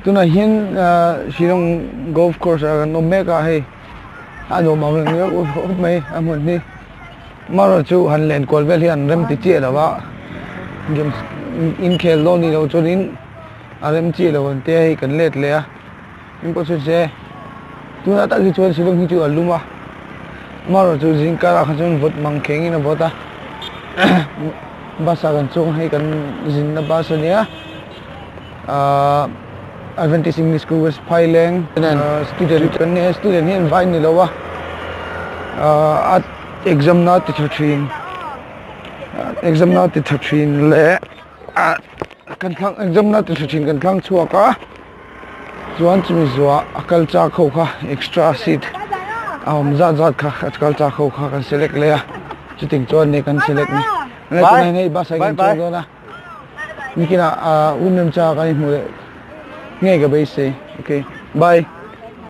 Tunah hian Shillong golf course ah kan awm mek a hei a nuam ang reng reuh khawp mai a hmun hi amaherawh chu han len kual vel hi an rem ti chiah lo a games inkhel dawn nih loh chuanin a rem chiah lo ang te hei kan let leh a engpawh chu se tunah tak hi chuan Shillong hi chu a lum a amaherawh chu zing karah kha chuan vawt mang khengin a vawt a bus ah kan chuang hei kan zinna bus a nia. Ahh Adventist English School West Phaileng student kan ni a student hi an vai ni lo a ahh a exam na ti tha thin exam na ti tha thin leh ah kan thlang exam na ti tha thin kan thlang chhuak a chuan chumi zuah a kal chak ho kha extra seat a awm zat zat kha a kal chak ho kha kan select leh a chuting chuan ni kan select ni tunah hian hei bus ah hian kan chuang dawn a. Nikinah ah hun remchang kan inhmuh leh ngei ka beisei okay bye.